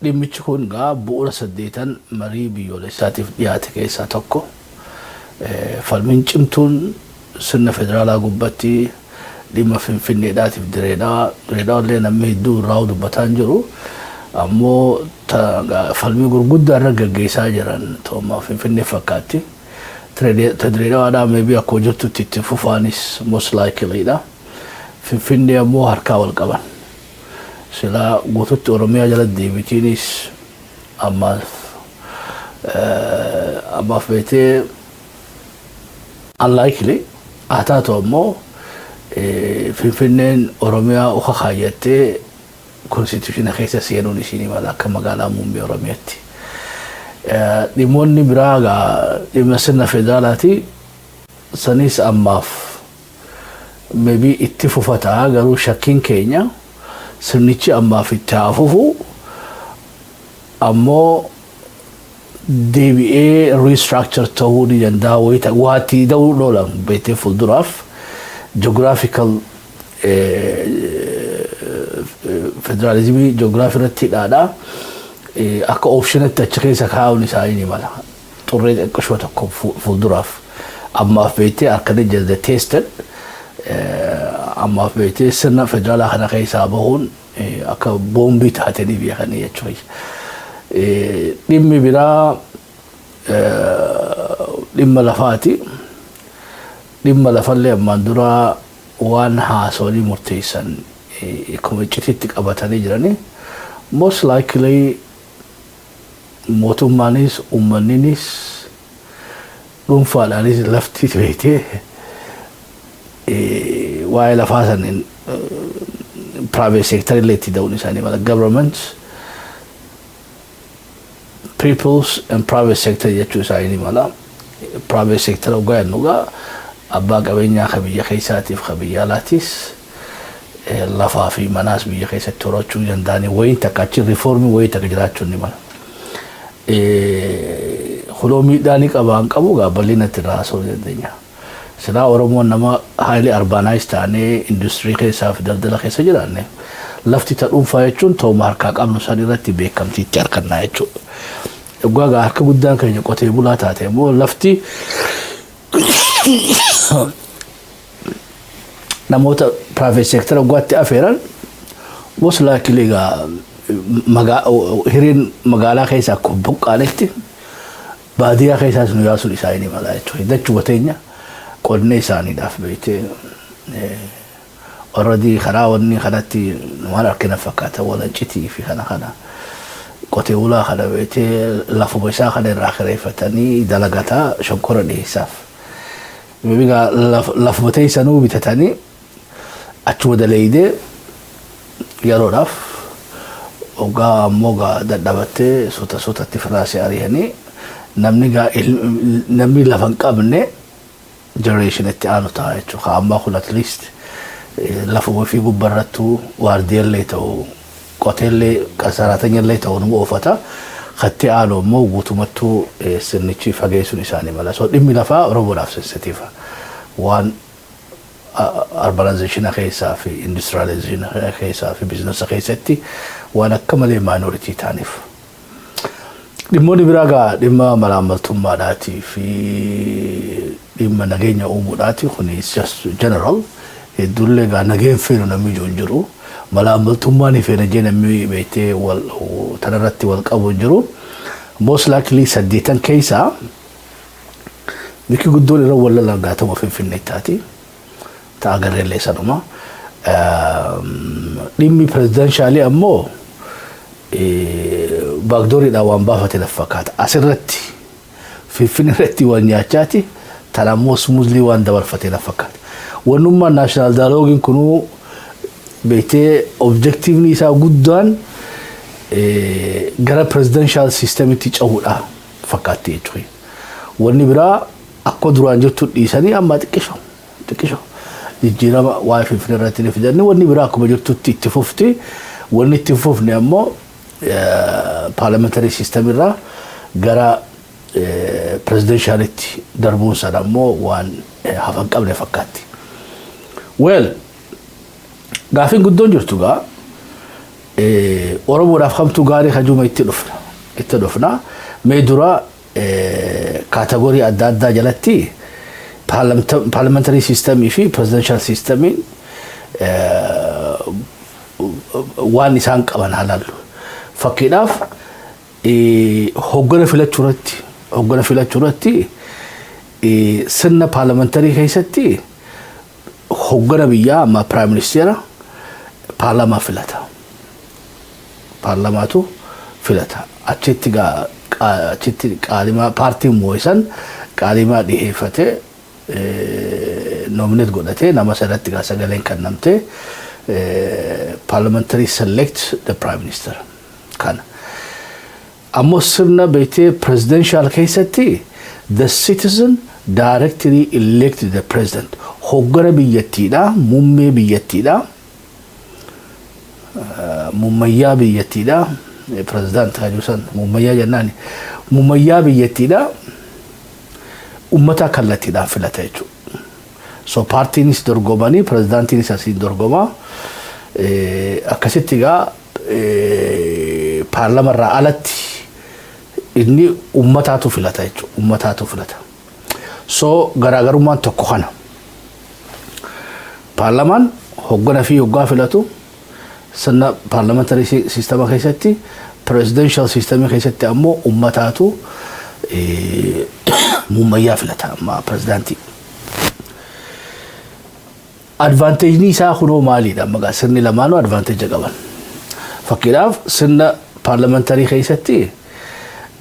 Dhimmichi kun gaa bu'uura saddeetan marii biyyoolessaatiif dhiyaate keessaa tokko. Falmiin cimtuun sirna federaalaa gubbatti dhimma Finfinneedhaatiif Direedhaa. Direedhaa illee namni hedduu irraa dubbataa hin jiru. Ammoo falmii gurguddaa irra gaggeessaa jiran tooma Finfinnee fakkaatti. Direedhaadhaa maybe akkuma jirtutti itti fufaanis most likely dha. Finfinnee ammoo harkaa wal qaban. Silaa guututti Oromiyaa jala deebitiinis ammaaf beetee unlikely haa taatu, ammoo Finfinneen Oromiyaa uka kaayyattee constitution keessa seenuun isinii mala akka magaalaa muummee Oromiyaatti. Dhimmoonni biraa gaa dhimma sirna federaalaati. Sanis ammaaf maybe itti fufataa, garuu shakkiin keenya sirnichi ammaaf itti haa fufu, ammoo deebi'ee restructure ta'uu ni danda'a. Wayita waatti da'uu dhoolan beektee fuulduraaf geographical federaalizimii geography irratti hidhaadha. Akka optionatti achi keessa kaa'uun isaanii ni mala. Xurree xiqqishoo tokko fuulduraaf ammaaf beektee harkanii jala teestan ammaaf beektee sirna federaalaa kana keessaa bahuun akka boombii taatanii beekanii jechuudha. Dhimmi biraa dhimma lafaati. Dhimma lafallee ammaan dura waan haasawanii murteessan akkuma iccitiitti qabatanii jiranii. Most likely mootummaanis uummanninis dhuunfaadhaanis lafti beektee waa'ee lafaa saniin private sector illee itti da'uun isaanii mala. Government, peoples and private sector jechuu isaanii mala. Private sector hoggaa jennu gaa abbaa qabeenyaa ka biyya keessaatiif ka biyya alaatis lafaa fi manaas biyya keessatti horachuu danda'anii wayiin takka achi reformii wayii takka jiraachuu ni mala. Huloo miidhaa ni qabaan qabu gaa bal'inatti irraa haasa'uu dandeenya. Silaa Oromoon nama highly urbanized taanee industirii keessaa fi daldala keessa jiraanne, lafti ta dhuunfaa jechuun ta'uma harkaa qabnu san irratti beekamtii itti harkannaa jechuudha. Dhugaa gaa harka guddaan keenya qotee bulaa taate immoo lafti namoota private sector waggaatti afeeran most likely gaa hiriin magaalaa keessaa akkuma buqqaanetti baadiyyaa keessaas nu yaasuun isaanii ni mala jechuudha. Dachuma teenya qonnee isaaniidhaaf beektee already karaa wanni kanatti waan harkina fakkaata walancitii fi kana kana qotee bulaa kana beektee lafuma isaa kana irraa kireeffatanii dalagataa shonkora dhiyeessaaf. Egaa lafuma teessanuu bitatanii achuma daleeydee yeroodhaaf hoggaa ammoo gaa dadhabattee suuta suutatti firaasee ari'anii namni gaa namni lafa hin qabne generation itti aanu ta'a jechuudha. Ka ammaa kun at least lafuma ofii gubbarrattuu waardiyallee ta'u, qoteellee saraatanyallee ta'u numa oofata. Katti aanu immoo guutumattuu sirnichi fageessuun isaanii mala. So dhimmi lafaa Oromoodhaaf sensitiiva. Waan urbanization keessaa fi industrialization keessaa fi business keessatti waan akka malee minority ta'aniif. Dhimmoonni biraa gaa dhimma malaammaltummaadhaatii fi dhimma nageenya uumuudhaati. Kun just general hedduullee gaa nageen feenu namni ijoo hin jiru. Malaammaltummaan ni feena jee namni beektee wal tanarratti wal qabu hin jiru. Most likely saddeetan keessaa bikki guddoon irra wal lolan gaatama Finfinnee taati. Ta'a agarreellee sanuma. Dhimmi presidentialii ammoo backdooriidhaan waan baafate lafa fakkaata. Asirratti Finfinnee irratti waan nyaachaati. Tan ammoo smoothly waan dabarfate lafa fakkaata. Wannummaan national dialogueiin kunuu beektee objectiveni isaa guddaan gara presidential systemitti cehuudha fakkaatti jechuudha. Wanni biraa akka duraan jirtu dhiisanii amma xiqqisho xiqqisho jijjiirama waa'ee Finfinnee irratti ni fidanni, wanni biraa akkuma jirtutti itti fufti. Wanni itti fufne ammoo parliamentary system irraa gara presidentialitti darbuun sana ammoo waan hafa hin qabne fakkaatti. Well, gaafiin guddoon jirtu gaa Oromoodhaaf kamtu gaarii hajuma itti dhufna. Itti dhufna. Mee dura category adda addaa jalatti parliamentary systemii fi presidential systemiin waan isaan qaban halaallu. Fakkiidhaaf, hoggana filachuu irratti sirna parliamentary keessatti hoggana biyyaa amma prime ministeera paarlamaa filata. Paarlamaatu filata. Achitti gaa achitti qaalimaa paartiin moo'isan qaalimaa dhiheeffatee, nominate godhatee, nama sanatti gaa sagaleen kennamtee parliamentary select the prime minister kana. Ammoo sirna beektee presidential keessatti the citizen directly elect the president. Hoggana biyyattiidha, muummee biyyattiidha, muummayyaa biyyattiidha. President kan muummayyaa jennaan muummayyaa biyyattiidha. Ummata kallattiidhaan filata jechuudha. So paartiinis dorgomanii, pirezidaantiinis asiin dorgomaa. Akkasitti egaa paarlamarraa alatti inni ummataatu filata jechuudha. Ummataatu filata. So garaagarummaan tokko kana. Paarlamaan hoggana fi hoggaa filatu sirna parliamentary systema keessatti, presidential systemii keessatti ammoo ummataatu muummayyaa filata amma pirezidaantii. Advantageni isaa kunoo maaliidha? Maqaa sirni lamaanuu advantage qaban. Fakkiidhaaf, sirna parliamentary keessatti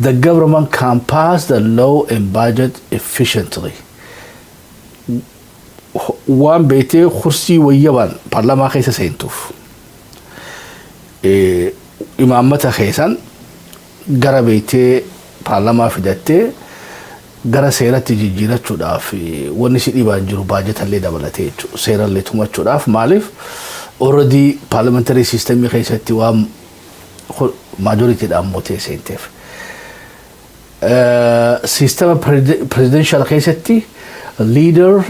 the government can pass the law and budget efficiently. Waan beetee kursii wayyabaan paarlamaa keessa seentuuf imaammata keessan gara beetee paarlamaa fidattee gara seeratti jijjiirachuudhaaf wanni si dhibaan jiru, baajetallee dabalatee jechuudha. Seerallee tumachuudhaaf. Maaliif? Already parliamentary systemii keessatti waan majoritydhaan mootee seenteef. Systema presidential keessatti leader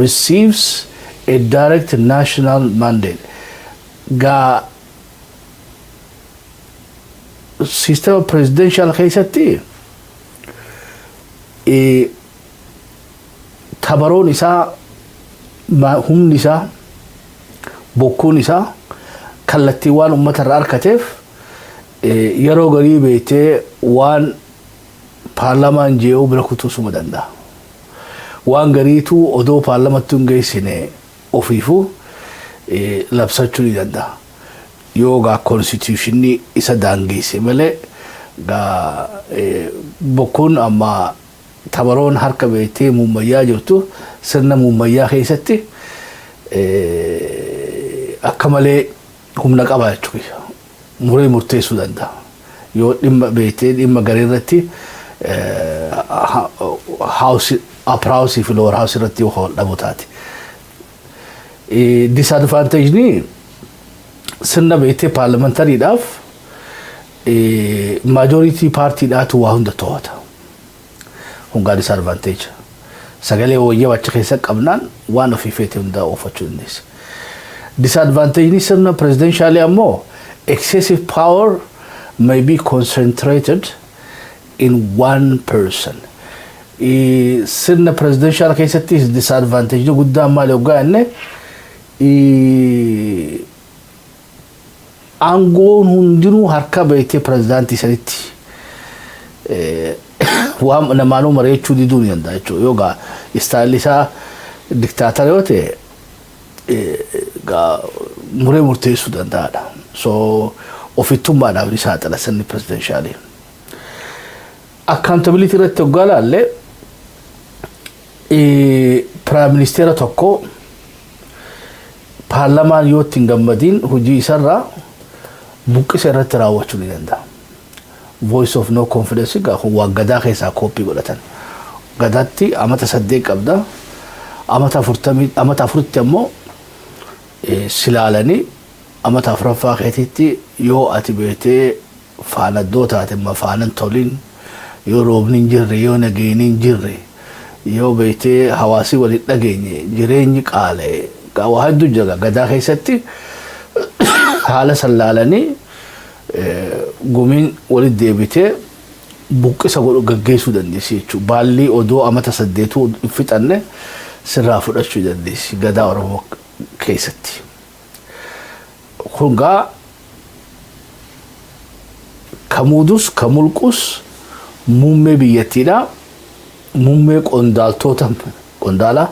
receives a direct national mandate. Gaa systema presidential keessatti tabaroon isaa, humni isaa, bokkuun isaa kallattii waan uummata irraa argateef, yeroo garii beektee waan paarlamaan jee'uu bira kutuusuma danda'a. Waan gariitu odoo paarlamatti hin geessine ofiifuu labsachuu ni danda'a. Yoo gaa constitutionni isa daangeesse malee, gaa bokkuun amma tabaroon harka beektee muummayyaa jirtu sirna muummayyaa keessatti akka malee humna qaba jechuudha. Muree murteessuu danda'a. Yoo dhimma beektee dhimma garii irratti upper house fi lower house irratti yoo dhabu taate. Disadvantageni sirna beektee parliamentarydhaaf majority paartiidhaatu waa hunda to'ata. Hungaa disadvantage. Sagalee wayyaa achi keessa qabnaan waan ofii feete hunda oofachuu dandeessa. Disadvantageni sirna presidentialii ammoo excessive power may be concentrated in one person. Sirna presidential keessatti disadvantage guddaan maali hoggaa jenne, aangoon hundinuu harka beektee pirezidaantii sanitti waan namaanuu mari'achuu diduu ni danda'a jechuudha. Yoo gaa styleli isaa diktaatara yoo ta'e, gaa muree murteessuu danda'aadha. So ofittummaadhaaf ni saaxila sirni presidentialii. Accountability irratti hoggaa laalle, prime ministeera tokko paarlamaan yoo itti hin gammadiin hojii isarraa buqqisa irratti raawwachuu ni danda'a. Vote of no confidence gaa kun waan gadaa keessaa kooppii godhatan. Gadaatti amata 8 qabda. Amata 40, amata 4tti ammoo silaalanii, amata afuraffaa keetitti yoo ati beetee faanaddoo taate, ma faanan tolin, yoo roobni hin jirre, yoo nageenyi hin jirre, yoo beetee hawaasi waliin dhageenye, jireenyi qaala'e, waa hedduu jira gadaa keessatti, haala sallaalanii Gumiin walitti deebitee buqqisa godhu gaggeessuu dandeessi jechuudha. Baalli odoo amata 8uu hin fixanne sirraa fudhachuu dandeessi gadaa Oromoo keessatti. Kun gaa ka muudus ka mulqus muummee biyyattiidha. Muummee qondaaltota qondaalaa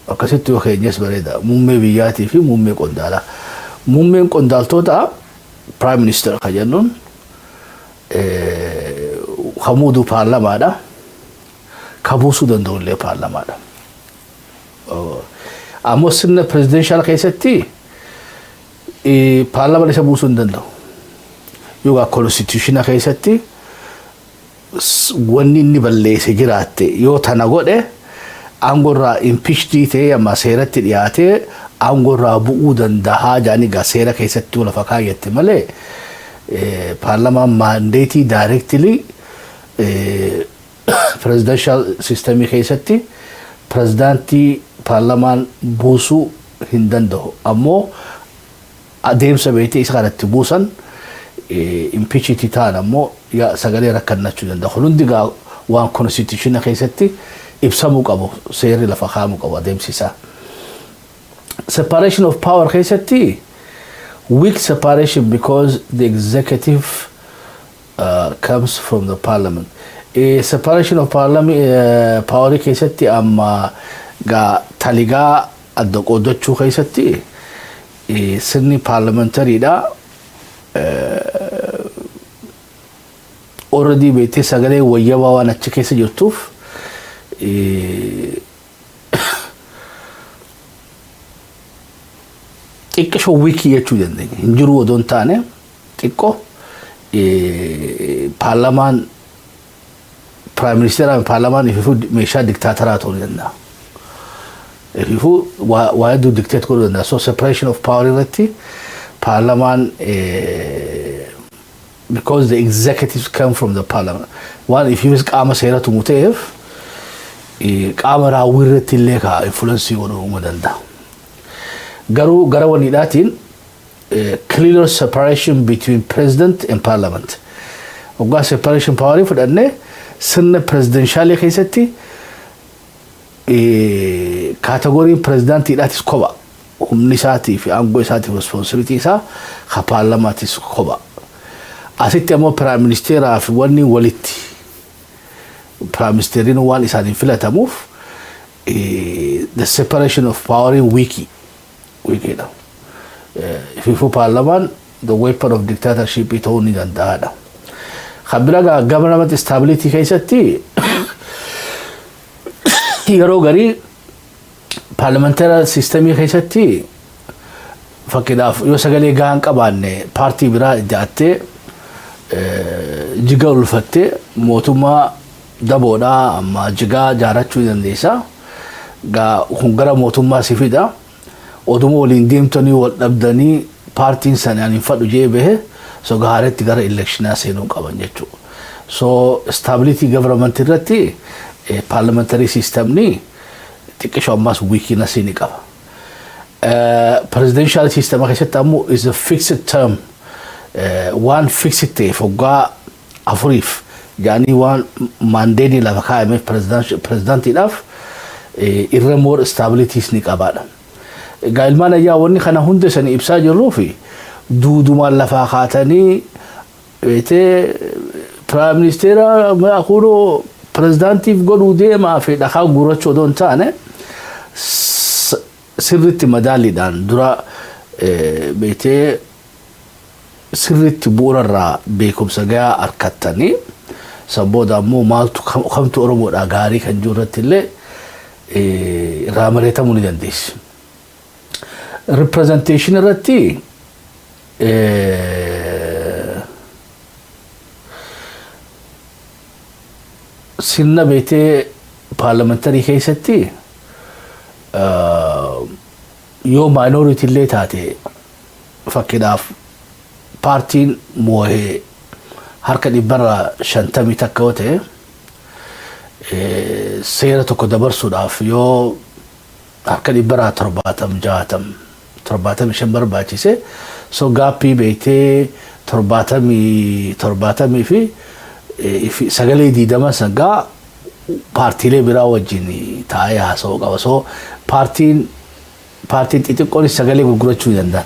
akkasitti yoo keenyas bareeda. Muummee biyyaatii fi muummee qondaalaa. Muummeen qondaaltota prime minister kan jennuun ka muudu paarlamaadha. Ka buusuu danda'u illee paarlamaadha. Ammoo sirna presidential keessatti paarlamaan isa buusuu hin danda'u. Yookaan constitution keessatti wanni inni balleesse jiraatte, yoo tana godhe aangoo irraa impeached ta'ee amma seeratti dhiyaatee aangoo irraa bu'uu dandahaa jaanii gaa seera keessatti lafa kaayyatte malee, paarlamaan mandate directly presidential systemii keessatti pirezidaantii paarlamaan buusuu hin danda'u. Ammoo adeemsa beektee isa kanatti buusan impeach ta'an ammoo sagalee rakkannachuu danda'a. Kun hundi gaa waan constitution keessatti ibsamuu qabu, seerri lafa kaa'amuu qabu adeemsi isaa. Separation of power keessatti weak separation because the executive comes from the parliament. Separation of parliament power keessatti amma gaa taligaa adda qoodachuu keessatti sirni parliamentariidha. Already beektee sagalee wayyabaa waan achi keessa jirtuuf xiqqishoo weak jechuu dandeenya. Hin jiru odoo hin taane, xiqqoo paarlamaan prime ministeeraa paarlamaan ififuu meeshaa diktaataraa ta'uu ni danda'a. Ififuu waa hedduu dictate godhuu danda'a. So separation of power irratti paarlamaan, because the executives come from the parliament, waan ifiifis qaama seera tumu ta'eef, qaama raawwii irratti illee ka influence godhuu danda'a. Garuu gara waliidhaatiin clear separation between president and parliament. Waggaa separation power fudhannee sirna presidentialii keessatti categoryn pirezidaantiidhaatis kopha. Humni isaatii fi aangoo isaatiif responsibility isaa ka paarlamaatis kopha. Asitti ammoo prime ministeeraa fi wanni walitti prime ministeeriin waan isaaniin filatamuuf the separation of power weak weakiidha. Ififuu paarlamaan the weapon of dictatorship ta'uu ni danda'aadha. Kan bira gaa government stability keessatti yeroo garii parliamentary systemii keessatti, fakkiidhaaf, yoo sagalee gahaan qabaanne paartii biraa ijaattee jiga ulfattee mootummaa daboodhaa amma jigaa jaarachuu dandeessa. Gaa kun gara mootummaa si fida. Oduma waliin deemtanii wal dhabdanii paartiin sana ani hin fadhu jee bahe, so gaaretti gara electionaa seenuu qaban jechuudha. So stability government irratti parliamentary systemni xiqqishoo ammas weakness ni qaba. Presidential system keessatti ammoo is a fixed term, waan fixed ta'eef waggaa 4f jaanii waan mandate lafa kaa'ameef pirezidaantiidhaaf irra more stabilities ni qabaadha. Egaa ilmaan ayyaa, wanni kana hunda isanii ibsaa jirruu fi duudumaan lafaa kaatanii beetee prime ministeera kunoo pirezidaantiif godhuu deemaa fi dhakaa guurrachuu odoo hin taane, sirriitti madaaliidhaan dura beetee sirriitti bu'uurarraa beekumsa gahaa harkattanii, san booda ammoo maaltu kamtu Oromoodhaa gaarii kan jiru irratti illee irraa mareetamuu ni dandeessi. Representation irratti sirna beetee parliamentary keessatti yoo minority illee taate, fakkiidhaaf paartiin moohee harka 51% yoo ta'e, seera tokko dabarsuudhaaf yoo harka 70%, 60, 75 barbaachise, So gapii beektee 77 fi sagalee 20 sangaa paartiilee biraa wajjin taa'ee haasa'uu qaba. So paartiin xixiqqoon sagalee gurgurachuu danda'an.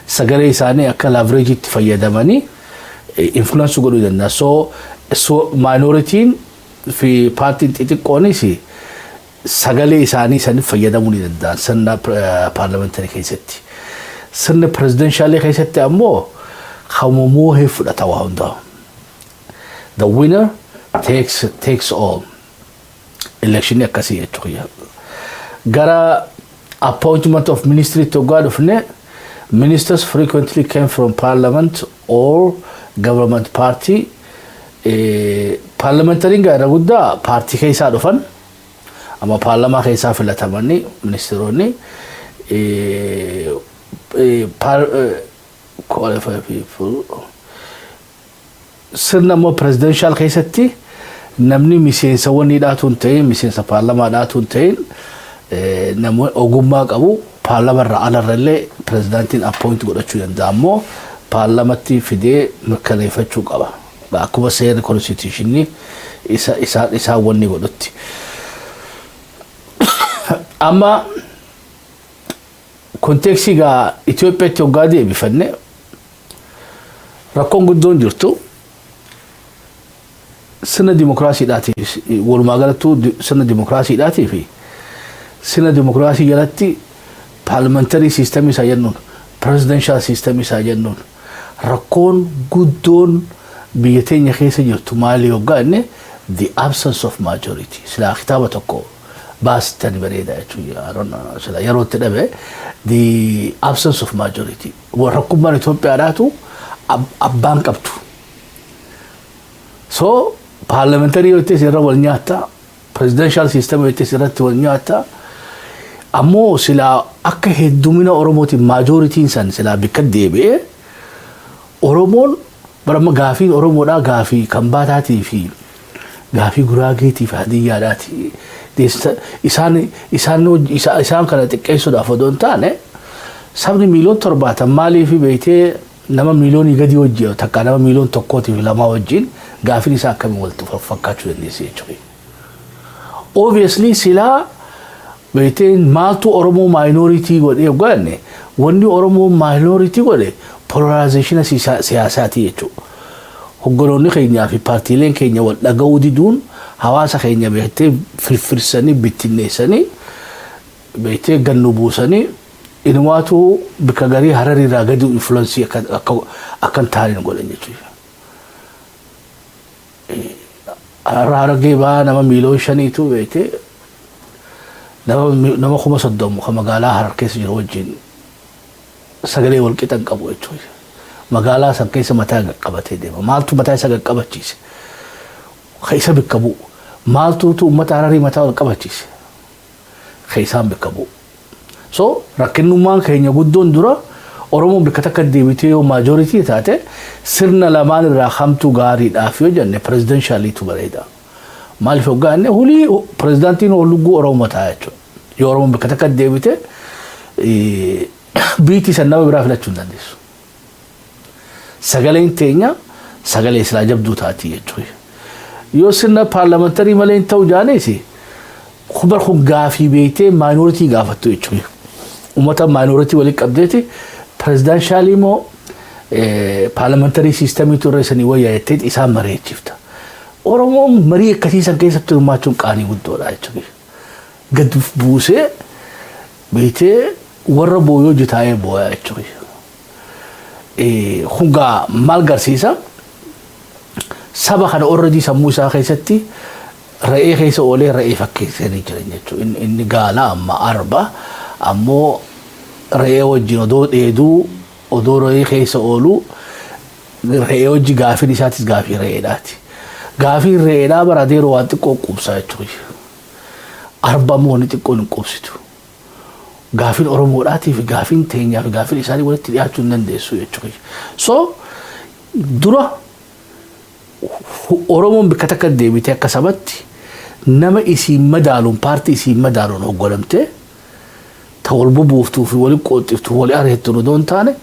Sagalee isaanii akka leverageitti fayyadamanii influence godhuu danda'an. So minorityn fi paartiin xixiqqoonis sagalee isaanii saniif fayyadamuu ni danda'an sirna parliamentary keessatti. Sirna presidentialii keessatti ammoo hamumuu fudhata waa hundaa. The winner takes all. Election akkasii jechuudha. Gara appointment of ministry hoggaa dhufne, ministers frequently came from parliament or government party. Parliamentariin irra guddaa paartii keessaa dhufan, amma paarlamaa keessaa filatamanii ministeeronni qualified people. Sirna immoo presidential keessatti namni miseensa wanni dhaatu hin ta'in, miseensa paarlamaa dhaatu hin ta'in, namni ogummaa qabu paarlamarra alarra illee pirezidaantiin appoint godhachuu danda'a, ammoo paarlamatti fidee mirkaneeffachuu qaba. Akkuma seerri constitutionii isa isaan wanni godhutti. Amma contextii gaa Itoophiyaatti hoggaa deebifanne, rakkoon guddoon jirtu sirna dimokiraasiidhaatiif, walumaa galattuu sirna dimokiraasiidhaatii fi sirna dimokiraasii jalatti parliamentary systemii isaa jennuun, presidential systemii isaa jennuun, rakkoon guddoon biyya teenya keessa jirtu maali hoggaa inni the absence of majority. Silaa kitaaba tokko baastani bareeda jechuudha. Sila yeroo itti dhabe, the absence of majority. Rakkummaan Itoophiyaadhaatu abbaan qabdu. So parliamentary yoo ta'e irra wal nyaatta, presidential system yoo ta'e irratti wal nyaatta. Ammoo silaa akka heddumina Oromootiin majorityn san silaa bikka deebi'ee, Oromoon barama gaafiin Oromoodhaa gaafii Kambaataatii fi gaafii Guraageetii fi Hadiyyaadhaati. Isaan isaan isaan kana xiqqeessuudhaaf odoo hin taane, sabni miiliyoon 70 maaliif beektee nama miiliyoonii gadii wajjin, takka nama miiliyoon 1 fi 2 wajjin gaafiin isaa akkamiin walitti fakkaachuu dandeessi jechuudha. Obviously silaa beektee maaltu Oromoo minority godhee godhanne, wanni Oromoo minority godhe polarizationa siyaasaati jechuudha. Hogganoonni keenyaa fi paartiileen keenya wal dhaga'uu diduun hawaasa keenya beektee firfirsanii, bittinneessanii, beektee gannu buusanii, inumaatu bikka garii Harariirraa gadi influence akka hin taane godhan jechuudha. Har'a Harargee Bahaa nama miiliyoon 5tu beektee nama 30,000 kan magaalaa Harar keessa jiru wajjin sagalee wal qixan qabu jechuudha. Magaalaa san keessa mataa qaqqabatee deema. Maaltu mataa isa qaqqabachiise? Ka isa bikka bu'u. Maaltuutu uummata Hararii mataa wal qabachiise? Ka isaan bikka bu'u. So rakkinnummaan keenya guddoon dura Oromoon bikka takka deebitee yoo majority taate, sirna lamaan irraa hamtuu gaariidhaaf yoo jenne, presidentialiitu bareeda. Maaliif hoggaa inni hulii pirezidaantiin lugguu Oromoo ta'a jechuudha. Yoo Oromoon bikka takka deebite, biitii san nama biraa filachuu hin dandeessu. Sagaleen teenya sagalee silaa jabduu taati jechuudha. Yoo sirna parliamentary malee hin ta'u jaanis, kubar kun gaafii beektee minority gaafattu jechuudha. Uummata minority walitti qabdeeti presidentialii moo parliamentary systemiitu irra isanii wayyaa jettee isaan mari'achiifta. Oromoon marii akkasii san keessatti hirmaachuun qaanii guddoodha jechuudha. Gad buusee beektee warra booyoo jitaa'ee booyaa jechuudha. Hungaa maal garsiisa? Saba kana already sammuu isaa keessatti re'ee keessa oolee re'ee fakkeessanii jiran jechuudha. Inni gaala amma arba, ammoo re'ee wajjin odoo dheeduu, odoo re'ee keessa ooluu, re'ee wajji gaafiin isaatis gaafii re'eedhaati. Gaafiin re'eedhaa bara adeeroo waan xiqqoo quubsaa jechuudha. Arba ammoo wanni xiqqoon hin quubsitu. Gaafiin Oromoodhaatii fi gaafiin teenyaa fi gaafiin isaanii walitti dhiyaachuu hin dandeessu jechuudha. So dura Oromoon bikka takka deebitee akka sabatti nama isiin madaaluun, paartii isiin madaaluun hoogganamtee, ta wal bubuuftuu fi wali qooxiftuu wali areettu odoo hin taane.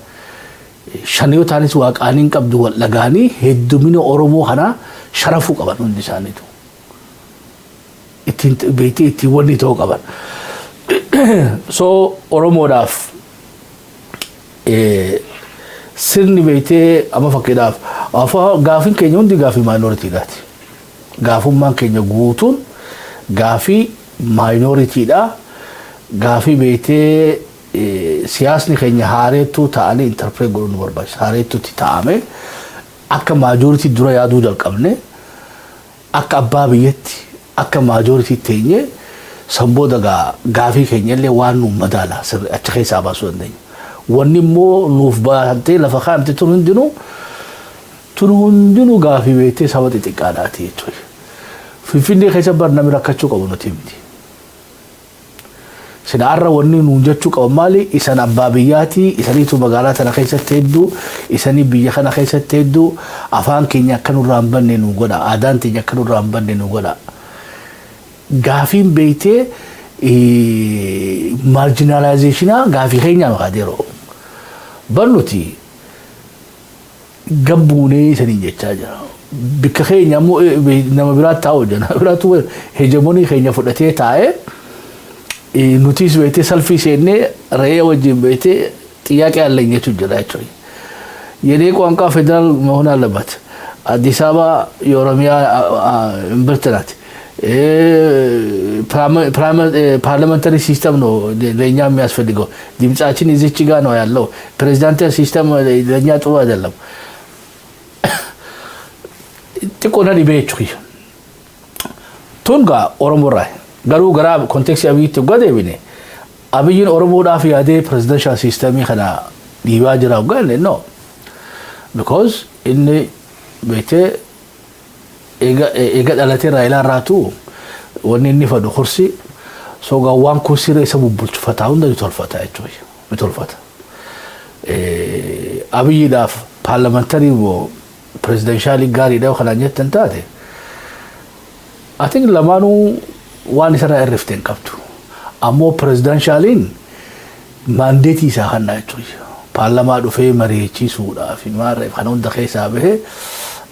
Shan yoo ta'anis waaqaanii hin qabdu, wal dhagaanii heddumina Oromoo kanaa sharafuu qaban hundi isaaniitu. Ittiin beektee ittiin wanni ta'uu qaban. So Oromoodhaaf sirni beektee amma fakkiidhaaf gaafiin keenya hundi gaafii minoritydhaati. Gaafummaan keenya guutuun gaafii minoritydha. Gaafii beektee siyaasni keenya haareettuu ta'anii interpret godhuu nu barbaachisa. Haareettuutti ta'ame akka majority dura yaaduu jalqabne, akka abbaa biyyatti, akka majority teenye, san booda gaafii keenya illee waan nu madaala achi keessaa baasuu dandeenya. Wanni immoo nuuf baatee lafa kaa'amte tun hundinuu gaafii beektee saba xixiqqaadhaati jechuudha. Finfinnee keessa bar namni rakkachuu qabu nuti miti. Sina har'a wanni nuun jechuu qaban maali? Isan abbaa biyyaati, isaniitu magaalaa tana keessatti hedduu, isanii biyya kana keessatti hedduu, afaan keenya akka nurraa hin banne nu godha, aadaan teenya akka nurraa hin banne nu godha. Gaafiin beektee marginalization gaafii keenyaa maqaa yeroo. Bar nuti gabbuunee isaniin jechaa jira. Bikka keenya ammoo nama biraatti taa'u jira. Nama biraatu hegemony keenya fudhatee taa'ee, nutis beektee salfii seennee re'ee wajjin beektee ጥያቄ አለኝ jechuu jira jechuudha. የኔ ቋንቋ ፌዴራል መሆን አለበት። አዲስ አበባ የኦሮሚያ እምብርት ናት። Parliamentary system ነው ለእኛ የሚያስፈልገው። ድምጻችን እዚች ጋ ነው ያለው። Presidential system ለእኛ ጥሩ አይደለም። Xiqqoo na dhibee jechuudha. Tun gaa Oromoorraa garuu gara context Abiyyitti waggaa deebine, Abiyyiin Oromoodhaaf yaadee presidential systemii kana dhiibaa jira waggaa inni, no. Because inni beektee eega dhalatee Raayilaa irraatu wanni inni fadhu kursi sogaa waan kursiirra isa bubbulchufataa hunda ni tolfata jechuudha. Ni tolfata. Abiyyiidhaaf parliamentary moo presidential gaariidha kanaan jettan taate, I think lamaanuu waan isarraa irrifte hin qabdu. Ammoo presidentialiin mandate isaa kannaa jechuudha. Paarlamaa dhufee mari'achiisuudhaaf maarreef kana hunda keessaa bahee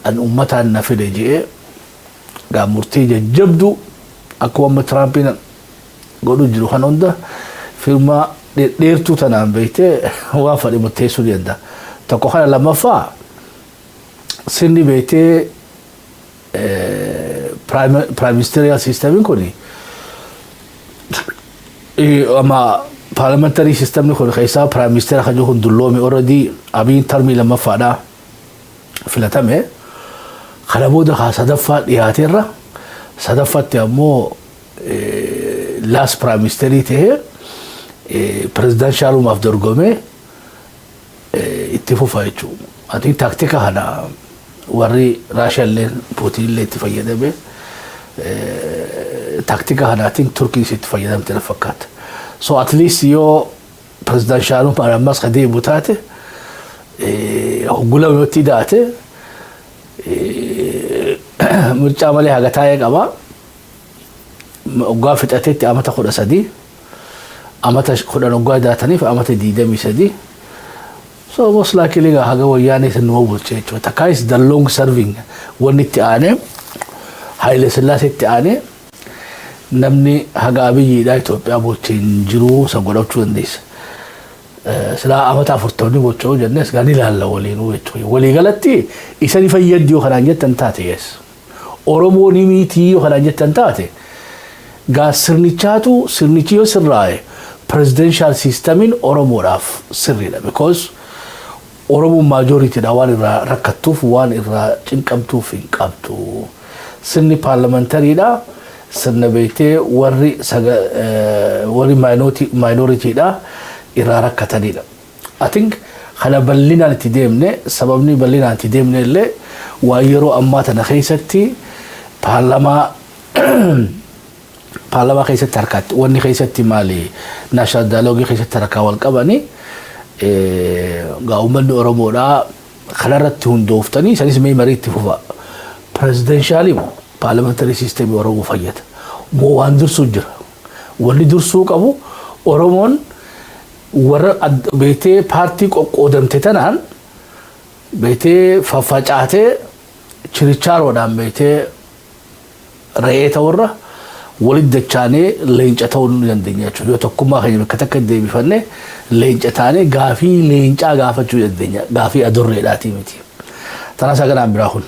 an uummataan na fide je'ee gaa murtii jajjabdu akkuma amma Tiraampiin godhu jiru kana hunda firmaa dheertuu tanaan beektee waan fedhe murteessuu danda'a. Tokko kana. Lammaffaa, sirni beektee prime ministerial systemiin kun, amma parliamentary systemni kun keessaa prime minister kan jiru kun dulloome already. Abiyin termii lammaffaadhaa filatame. Kana booda haa sadaffaa dhiyaateerra, sadaffaatti ammoo last prime ministerii tahee presidentialumaaf dorgomee itti fufa jechuudha. Ati taaktika kana warri Raashiyaallee Puutinillee itti fayyadame, taaktika kanaatiin Turkiis itti fayyadamte na fakkaata. So at least yoo presidentialumaan ammas ka deemu taate, hoggula yoo daate, mircaa malee haga taa'ee qaba. Waggaa fixateetti amata 13, amata 10 waggaa daataniif amata 23. So most likely haga Wayyaanee san numa bulche jechuudha. Takkaayis the long serving wanni itti aanee, Haile Sillaasee itti aanee namni haga Abiyyiidhaa Itoophiyaa bulchee hin jiru san godhachuu dandeessa. Silaa amata 40 bulchuu jennes gaa ni ilaalla waliinuu jechuudha. Waliigalatti isa ni fayyaddi yoo kanaan jettan taate, yes. Oromoo ni miitii yoo kanaan jettan taate, gaa sirnichaatu, sirnichi yoo sirraa'e, presidential systemiin Oromoodhaaf sirriidha. Because Oromoon majoritydha, waan irraa rakkattuuf waan irraa cinqamtuuf hin qabdu. Sirni parliamentarydha. Sirna beektee warri minoritydha irraa rakkatanidha. I think kana bal'inaan itti deemne, sababni bal'inaan itti deemne illee waan yeroo ammaa tana keessatti paarlamaa keessatti harkaatti wanni keessatti maali, national dialogue keessatti harkaa wal qabanii, gaa uummanni Oromoodhaa kanarratti hundooftanii isanis mee marii itti fufa. Presidential moo parliamentary systemii Oromoo fayyada? Moo waan dursuu jira? Wanni dursuu qabu Oromoon warra beektee paartii qoqqoodamte tanaan Beetee faffacaatee chirichaaroodhaan beetee re'ee ta'urra walitti dachaanee leenca ta'uu ni dandeenya jechuudha. Yoo tokkummaa keenya bakka takka deebifannee leenca taanee gaafii leencaa gaafachuu dandeenya. Gaafii adurreedhaatii miti. Tanaas haganaan biraa kun.